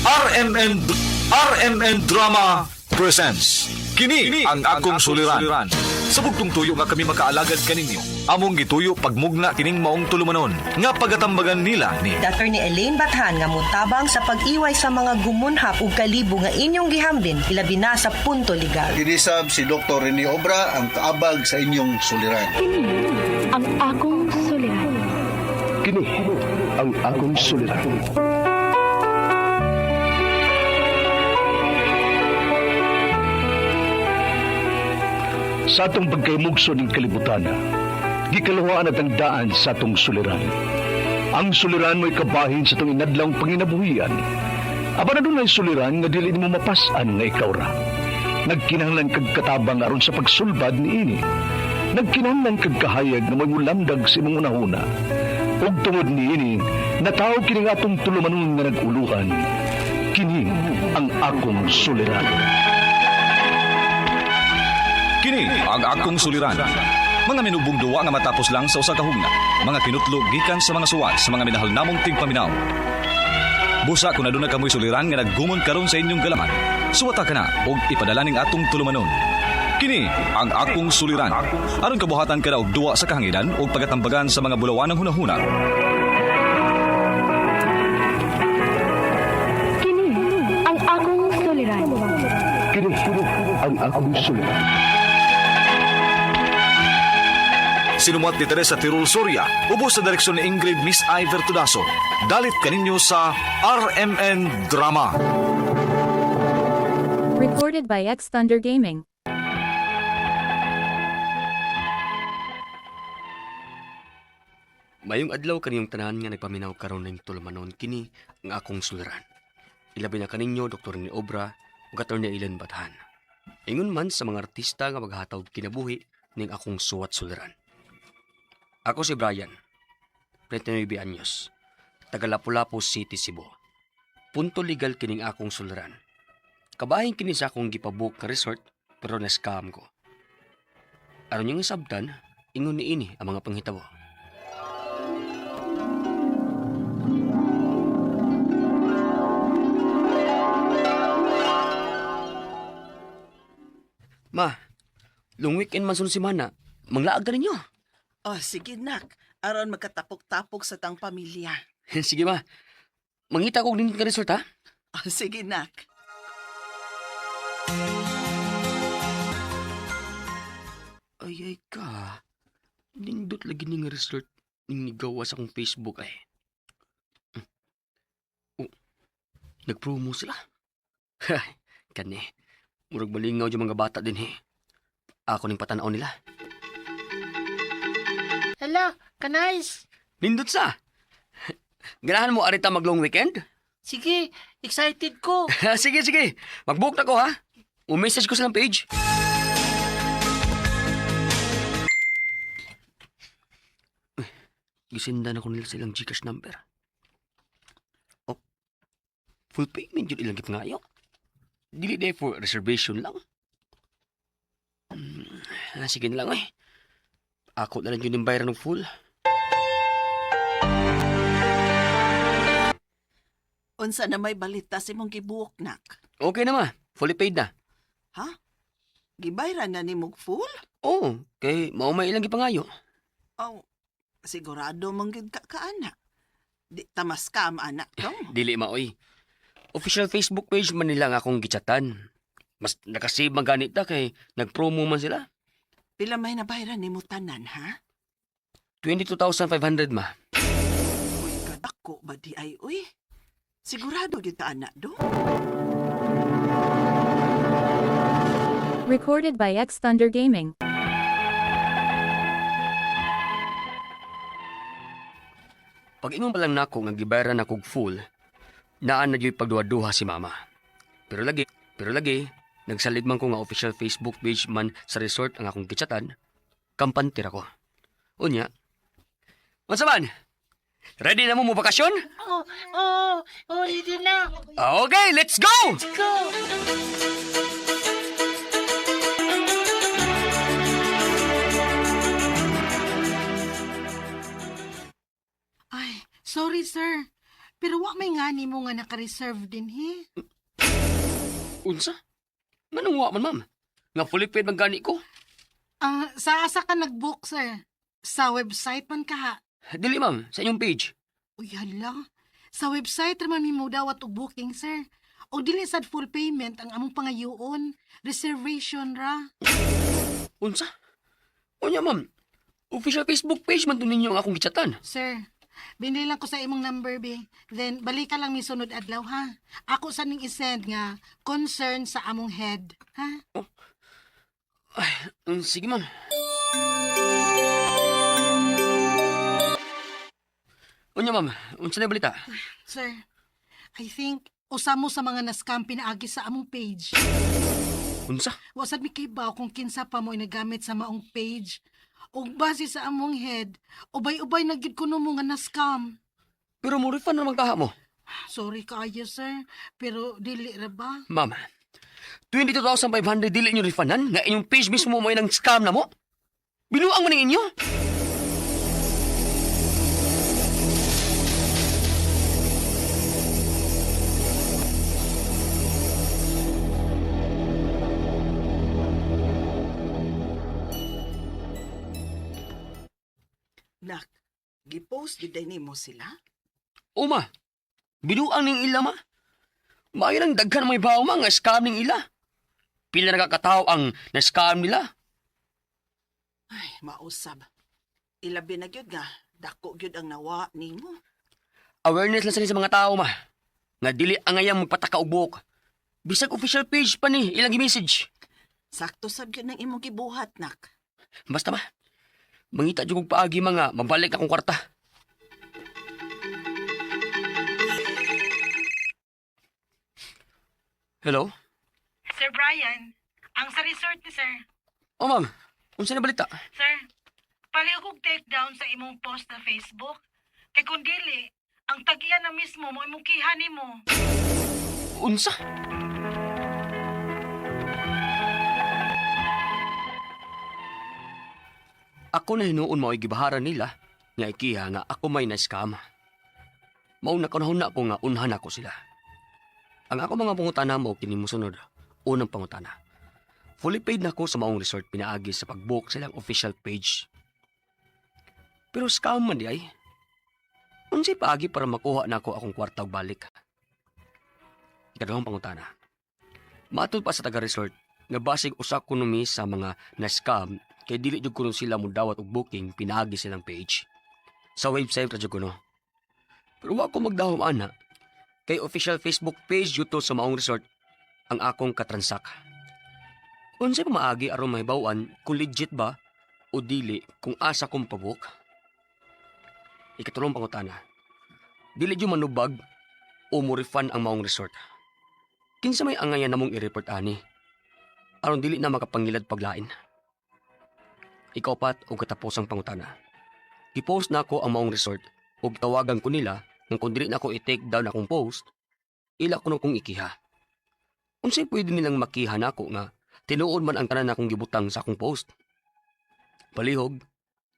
RMN RMN Drama presents Kini ang akong suliran. Sa bugtong tuyo nga kami makaalagad kaninyo. Among gituyo pagmugna kining maong tulumanon nga pagatambagan nila ni Attorney Elaine Bathan nga motabang sa pag-iway sa mga gumunhap ug kalibo nga inyong gihambin ilabi na sa punto legal. Kinisab si Dr. Rene Obra ang kaabag sa inyong suliran. Kini ang akong suliran. Kini ang akong suliran. Sa atong pagkaymugso ng kalibutan, gikaluhaan at ang daan sa atong suliran. Ang suliran mo'y kabahin sa itong inadlang panginabuhian. Aba na dunay suliran nga dili nimo mapas-an nga ikaw ra. Nagkinahanglan kag katabang aron sa pagsulbad niini. Nagkinahanglan kag kahayag nga mangulamdag sa imong unahuna. Ug tungod niini, nataw kini nga atong tulumanon nga nag-uluhan. Kini ang akong suliran. Kini ang akong suliran. Mga minubong duwa nga matapos lang sa usa ka hugna. Mga kinutlo gikan sa mga suwat sa mga minahal namong tigpaminaw. Busa kung aduna kamoy suliran nga naggumon karon sa inyong galaman. Suwata ka na og ipadala ning atong tulumanon. Kini ang akong suliran. Aron kabuhatan ka na og duwa sa kahanginan og pagatambagan sa mga bulawanang hunahuna. Kini ang akong suliran. Kini ang akong suliran. Sinumuat ni Teresa Tirul Soria, ubos sa direksyon ni Ingrid Miss Iver Tudaso. Dalit kaninyo sa RMN Drama. Recorded by X Thunder Gaming. Mayong adlaw kaniyong tanan nga nagpaminaw karon ning tulumanon kini ang akong suliran. Ilabi na kaninyo Dr. ni Obra ug Attorney Ilan Bathan. Ingon man sa mga artista nga maghataw kinabuhi ning akong suwat suliran. Ako si Brian, 29 anyos, taga Lapu-Lapu City, Cebu. Punto legal kining akong suliran. Kabahin kini sa akong gipabook ka resort pero na-scam ko. Aron yung sabtan, ingon niini ang mga panghitabo. Ma, long weekend man sun si Mana. Manglaag ta ninyo. Oh, sige nak. Aron magkatapok-tapok sa tang pamilya. Sige ma. Mangita kog nindot nga resort ha. Oh, sige nak. Ay ay ka. Nindot lagi ni nga resort ning nigawa sa akong Facebook ay. Oh, nagpromo sila. Kani. Murag malingaw yung mga bata din he. Ako ning patanaw nila. Hala, kanais. Nindot sa. Ganahan mo arita mag long weekend? Sige, excited ko. Sige, sige. Mag-book na ko ha. U-message ko silang page. Uy, gisindan ako nila sa ilang Gcash number. Oh, full payment yun ilang gipangayo. Dili day for reservation lang. Sige na lang eh. Ako na lang yun yung bayaran ng full. Unsa na may balita sa imong gibuok nak? Okay na ma. Fully paid na. Ha? Gibayran na nimog full? Oo, kay mao may ilang gipangayo. Oh, sigurado mong gid ka ka anak. Di ta maskam anak dong. Dili maoy. Official Facebook page man nila nga akong gichatan. Mas nakasave man ganit ta kay nagpromo man sila. Pila may nabayran nimo tanan ha? 22,500 ma. Uy, kadako ba di ay uy? Sigurado gyud ta anak dong. Recorded by X Thunder Gaming. Pag ingon pa lang nako nga gibayaran ako og full, naa na gyud pagduha-duha si mama. Pero lagi, nagsalig man ko nga official Facebook page man sa resort ang akong gichatan, kampantir ako. Unya, unsa man? Ready na mo mo bakasyon? Oh, ready na. Okay, let's go! Let's go. Ay, sorry sir. Pero wa may ngani mo nga naka-reserve din, he. Unsa? Nganong wa man, ma'am? Nga fully paid man gani ko. Ah, sa asa ka nag-book, sir? Sa website man ka, ha? Dili, ma'am, sa inyong page. Uy, hala. Sa website raman mi mo dawat og booking, sir. Og dili sad full payment ang among pangayoon. Reservation ra. Unsa? Unya, ma'am. Official Facebook page man to ninyo ang akong gichatan. Sir, binili lang ko sa imong number, be. Then, balik ka lang mi sunod adlaw, ha? Ako sa ning isend nga concern sa among head, ha? Sige, ma'am. Unya, ma'am. Unsa na balita? Sir, I think usa mo sa mga na-scam pinaagi sa among page. Unsa? Wa sad mi kibaw kung kinsa pa mo inagamit sa maong page. Ug base sa among head, ubay-ubay na gyud kuno mo nga na-scam. Pero mo refund naman kaha mo. Sorry kaayo, sir, pero dili ra ba? Ma'am, 22,500 dili inyo refundan nga inyong page mismo mo ng scam na mo. Binuang man ning inyo. Nak, gipost gid day nimo sila? O ma, binuang ning ila ma. Maayo nang daghan may bawo ma nga scam ning ila. Pila na kakatao ang na-scam nila. Ay, mausab. Ilabi na gyud nga, dako gyud ang nawa nimo. Awareness lang sa mga tao ma. Nga dili ang ngayang magpataka og buhok. Bisag official page pa ni ilang message. Sakto sab gyud nang imong gibuhat, nak. Basta ma, mangita jud kog paagi mga mabalik akong kwarta. Hello? Sir Brian, ang sa resort ni sir. Oh ma'am, unsa na balita? Sir, palihog og take down sa imong post sa Facebook. Kay kung dili, ang tagiya na mismo mo imong kiha nimo. Unsa? Ako na hinuon mao'y gibaharan nila nga ikiha nga ako may na-scam. Mao na kanahon na ko nga unhan ako sila. Ang ako mga pangutana mao kini mosunod. Unang pangutana. Fully paid na ko sa maong resort pinaagi sa pag-book sa ilang official page. Pero scam man di ay. Unsay paagi para makuha na ako akong kwarta og balik? Ikaduhang pangutana. Matod pa sa taga-resort nga basig usa kuno mi sa mga na-scam kay dili jud kuno sila modawat og booking pinaagi silang page. Sa website ra jud kuno. Pero wa ko magdahom ana kay official Facebook page jud to sa maong resort ang akong katransak. Unsay pamaagi aron mahibaw-an kung legit ba o dili kung asa kong pabook? Ikatulong pangutana. Dili jud manubag o mo refund ang maong resort. Kinsa may angayan namong i-report ani? Aron dili na makapangilad paglain. Ikapat og katapusang pangutana. Gipost na ako ang maong resort ug tawagan ko nila nga kung dili na ako i-take down akong post, ila ko na kong ikiha. Unsay pwede nilang makiha nako nga tinuod man ang tanan akong gibutang sa akong post. Palihog,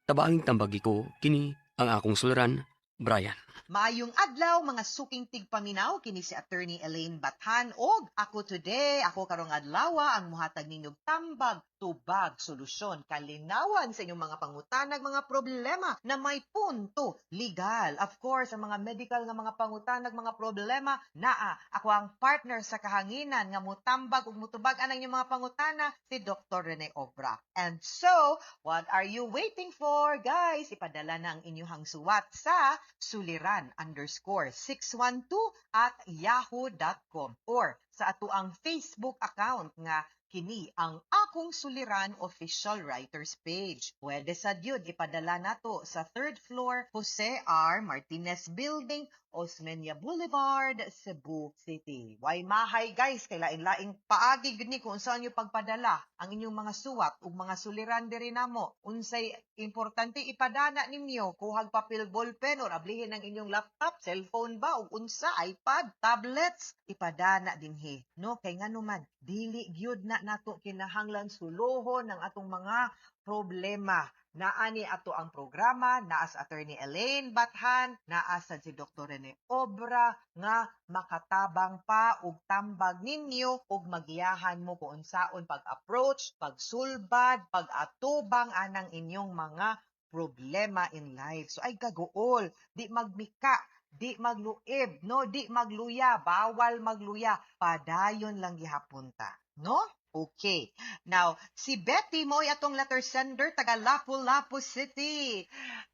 tabanging tambagi ko kini ang akong suliran, Brian. Maayong adlaw mga suking tigpaminaw, kini si Attorney Elaine Bathan og ako today, ako karong adlaw ang muhatag ninyong tambag, tubag, solusyon, kalinawan sa inyong mga pangutanag, mga problema na may punto legal. Of course, ang mga medical nga mga pangutanag, mga problema naa. Ako ang partner sa kahanginan nga mutambag ug mutubag anang inyong mga pangutana si Dr. Rene Obra. And so, what are you waiting for, guys? Ipadala na ang inyong suwat sa suliran_612@yahoo.com or sa atuang Facebook account nga kini ang Akong Suliran Official Writers Page. Pwede sa yun ipadala nato sa third floor Jose R. Martinez Building, Osmeña Boulevard, Cebu City. Way mahay guys, kay lain-laing paagi gyud ni kung saan nyo pagpadala ang inyong mga suwat ug mga suliran diri namo. Unsay importante ipadana ninyo, kuhag papel ballpen or ablihin ang inyong laptop, cellphone ba ug unsa iPad, tablets, ipadana dinhi. No, kay ngano man dili gyud na nato kinahanglan sulohon ang atong mga problema. Naa ni ato ang programa, naa sa Attorney Elaine Bathan, naa sad si Dr. Rene Obra nga makatabang pa og tambag ninyo ug magiyahan mo kung unsaon pag-approach, pagsulbad, pag-atubang anang inyong mga problema in life. So ay kaguol, di magmika, di magluib, no, di magluya, bawal magluya, padayon lang gihapon ta, no? Okay. Now, si Betty mo'y atong letter sender taga Lapu-Lapu City.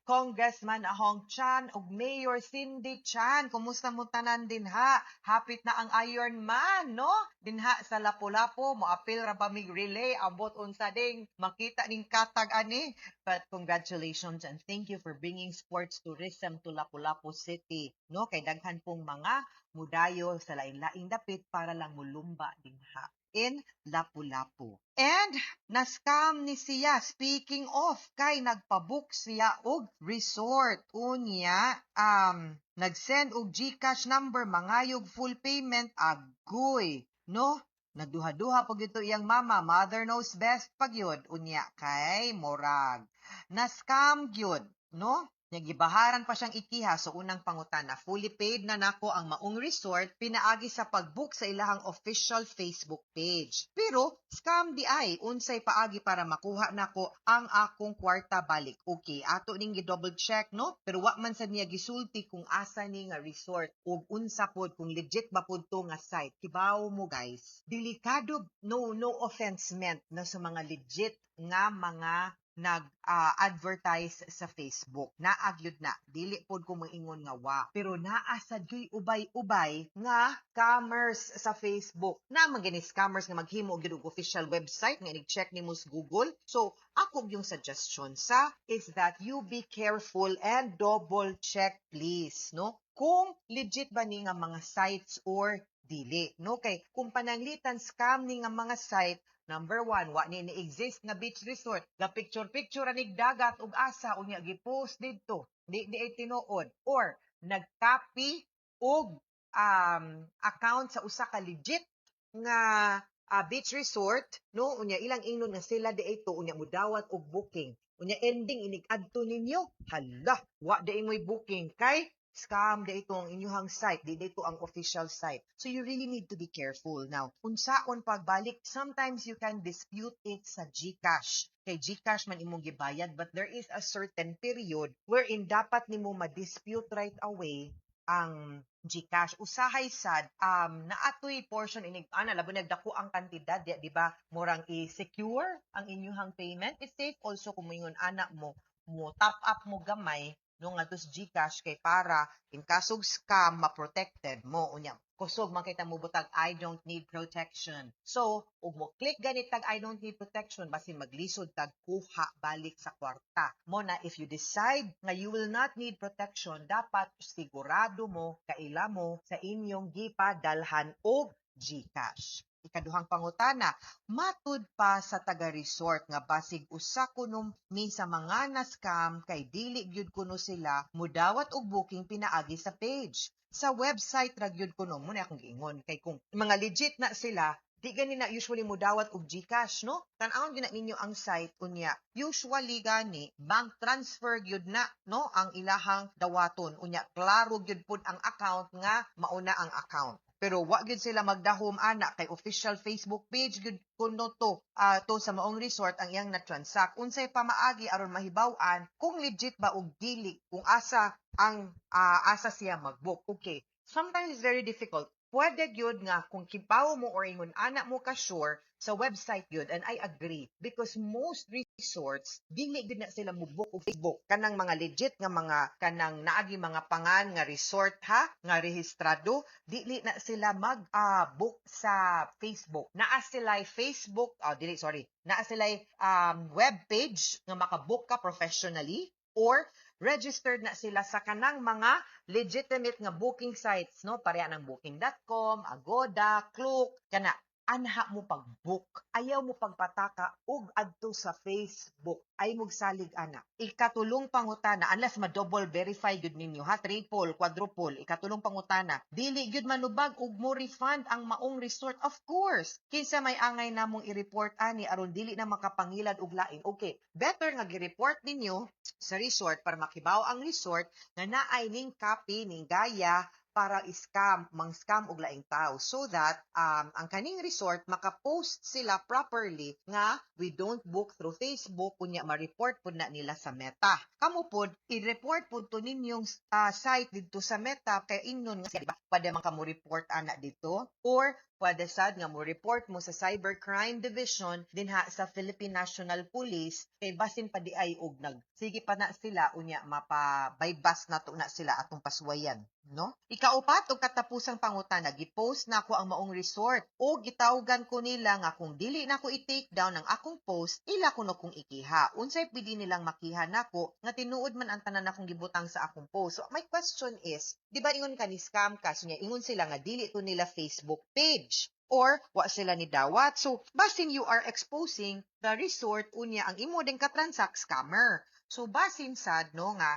Congressman Ahong Chan ug Mayor Cindy Chan, kumusta mo tanan dinha? Hapit na ang Iron Man, no? Dinha sa Lapu-Lapu, moapil ra ba mig relay ambot unsa ding makita ning katag ani. But congratulations and thank you for bringing sports tourism to Lapu-Lapu City, no? Kay daghan pong mga mudayo sa lain-laing dapit para lang mulumba dinha in Lapu-Lapu. And na-scam ni siya. Speaking of, kay nagpabook siya og resort. Unya, nag-send og GCash number, mangayog full payment, agoy. No? Nagduha-duha pag ito iyang mama, mother knows best pag yun. Unya kay murag. Na-scam gyud, no? Nagibaharan pa siyang ikiha sa unang pangutana. Fully paid na nako ang maong resort pinaagi sa pag-book sa ilahang official Facebook page. Pero scam di ay, unsay paagi para makuha nako ang akong kwarta balik? Okay, ato ning gi-double check, no? Pero wa man sad niya gisulti kung asa ni nga resort ug unsa pod, kung legit ba pod to nga site. Kibaw mo guys, delikado, no offense meant na sa mga legit nga mga nag-advertise sa Facebook. Naa gyud na. Dili pod ko moingon nga wa. Pero naa sad gyud ubay-ubay nga scammers sa Facebook. Na man gani scammers nga maghimo gyud og official website nga inig-check nimo sa Google. So, ako yung suggestion sa is that you be careful and double check please, no? Kung legit ba ni nga mga sites or dili, no? Kay kung pananglitan scam ni nga mga site. Number one, wa ni ni-exist nga beach resort. Ga picture-picture anig dagat ug asa unya gi-post didto. Di di ay tinuod. Or nag-copy og account sa usa ka legit nga beach resort, no? Unya ilang ingnon nga sila di ito, unya mudawat og booking. Unya ending inig adto ninyo, hala, wa di mo'y booking kay scam di ito ang inyuhang site, di ito ang official site. So you really need to be careful. Now, unsaon pagbalik, sometimes you can dispute it sa GCash. Kay GCash man imong gibayad, but there is a certain period wherein dapat nimo ma-dispute right away ang GCash. Usahay sad naatoy portion inig ana labo nagdako ang kantidad di ba? Murang i-secure ang inyuhang payment. It's safe also kung moingon ana mo mo top up mo gamay no nga sa GCash kay para in kaso og scam ma-protected mo. Unya kusog man kita mo butag "I don't need protection." So ug mo click ganit tag "I don't need protection," basin maglisod tag kuha balik sa kwarta mo na. If you decide nga you will not need protection, dapat sigurado mo, kaila mo sa inyong gipadalhan og GCash. Ikaduhang pangutana, matud pa sa taga-resort nga basig usa kuno mi sa mga na-scam kay dili gyud kuno sila mudawat og booking pinaagi sa page. Sa website ra gyud kuno mo na akong giingon kay kung mga legit na sila, di gani na usually mudawat og GCash, no? Tan-awon gyud na ninyo ang site unya. Usually gani bank transfer gyud na, no, ang ilahang dawaton. Unya klaro gyud pud ang account nga mauna ang account. Pero wa gyud sila magdahom ana kay official Facebook page gyud kuno to sa maong resort ang iyang na-transact. Unsay pamaagi aron mahibaw-an kung legit ba og dili, kung asa ang asa siya mag-book? Okay. Sometimes it's very difficult. Pwede gyud nga kung kibaw mo or ingon ana mo ka sure sa website gyud, and I agree because most resorts dili gyud na sila mo book og Facebook, kanang mga legit nga mga kanang naagi mga pangan nga resort ha nga rehistrado, dili na sila mag book sa Facebook. Naa sila Facebook, oh, dili, sorry, naa sila web page nga makabook ka professionally or registered na sila sa kanang mga legitimate nga booking sites, no? Pareha ng Booking.com, Agoda, Klook, kana. Anha mo pag-book. Ayaw mo pagpataka og adto sa Facebook. Ay mugsalig ana. Ikatulong pangutana, unless ma-double verify gyud ninyo ha, triple, quadruple, ikatulong pangutana, dili gyud manubag og mo refund ang maong resort. Of course, kinsa may angay namong i-report ani aron dili na makapangilad og lain. Okay, better nga gi-report ninyo sa resort para makibaw ang resort nga naay ning copy ning gaya para scam, mang scam og laing tao, so that ang kaning resort maka-post sila properly nga we don't book through Facebook. Kunya ma-report pud na nila sa Meta. Kamo pod i-report pud to ninyong site didto sa Meta kay ingnon nga, di ba, pwede man kamo report ana dito or pwede sad nga mo report mo sa Cybercrime Division dinha sa Philippine National Police kay basin pa di ay og nag sige pa na sila, unya mapa bypass nato na sila atong pasuwayan, no? Ikaupat ug katapusang pangutana, gi-post nako ang maong resort o gitawgan ko nila nga kung dili nako i-take down ang akong post, ila kuno kong ikiha. Unsay pwede nilang makiha nako nga tinuod man ang tanan akong gibutang sa akong post? So my question is, di ba ingon ka ni scam ka, so niya ingon sila nga dili to nila Facebook page or wa sila ni dawat. So basin you are exposing the resort, unya ang imo din ka-transact scammer. So basin sad, no, nga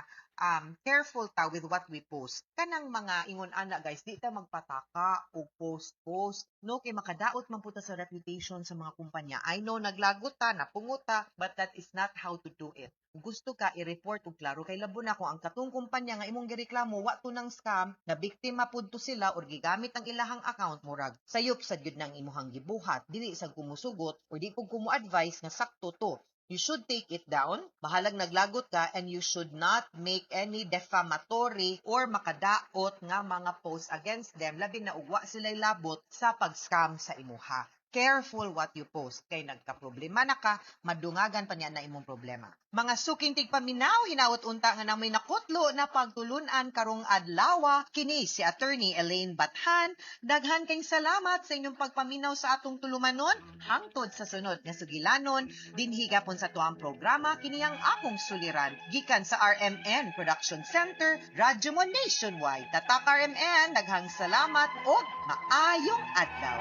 careful ta with what we post. Kanang mga ingon ana, guys, di ta magpataka og post post, no, kay makadaot man pud ta sa reputation sa mga kumpanya. I know naglagot ta, napungot ta, but that is not how to do it. Kung gusto ka i-report og klaro kay labo na kung ang katong kumpanya nga imong gireklamo wa to nang scam, na biktima pud to sila or gigamit ang ilahang account, murag sayop sad gyud nang imuhang gibuhat. Dili sad kumusugot or di pud kumo advice nga sakto to. You should take it down. Bahalag naglagot ka, and you should not make any defamatory or makadaot nga mga posts against them, labi na ug wa sila'y labot sa pag-scam sa imuha. Careful what you post kay nagka-problema na ka, madungagan pa niya na imong problema. Mga suking tigpaminaw, hinaot unta nga namoy nakutlo na pagtulunan karong adlawa. Kini si Attorney Elaine Bathan. Daghan kayong salamat sa inyong pagpaminaw sa atong tulumanon. Hangtod sa sunod nga sugilanon, dinhi gapon sa tuang programa, kini ang Akong Suliran, gikan sa RMN Production Center, Radyo Mo Nationwide. Tatak RMN, daghang salamat ug maayong adlaw.